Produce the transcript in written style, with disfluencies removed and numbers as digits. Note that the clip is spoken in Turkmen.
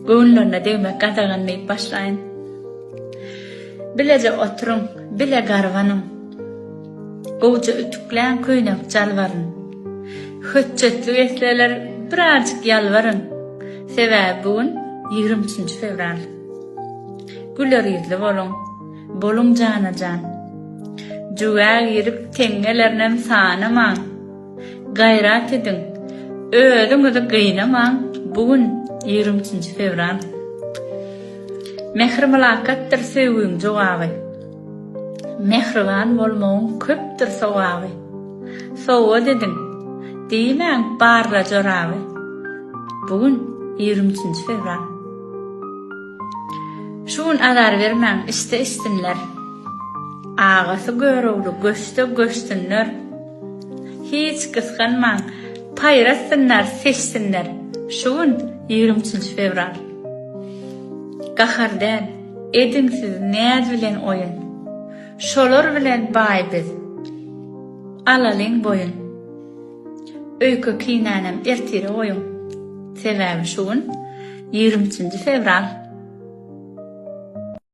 Göwünlerine degmek gadagan diýip başlaýyn. Bileje oturyň, bile garbanyň. Gowja ütükläň köýnek jalbaryn. Hötjetlik etseler birazjyk ýalbaryň. Sebäbi bu gün 23 fewral. Güler ýüzli boluň, boluň jana-jan. Jübä girip teňňelerinem sanamaň. Gaýrat ediň, özüňizi gynamaň, bu gün 23 fewral. Mähir-mylakatdyr söýgüň jogaby. Mähriban bolmagyň köpdür sogaby. Sowgat ediň, diýmäň barla joraby. Bu gün 23 fewral. Şu gün azar bermäň, içse içsinler. Agasy Görogly göçse göçsünler. Hiç gysganmaň, paýratsynlar, seçsinler. Şu gün 23 fewral. Gahar däl, ediň siz näz bilen oýun. Şolar bilen baý biz. Alalyň boýun. Öýke-kinänem ertire goýuň. Sebäbi şu gün 23 fewral.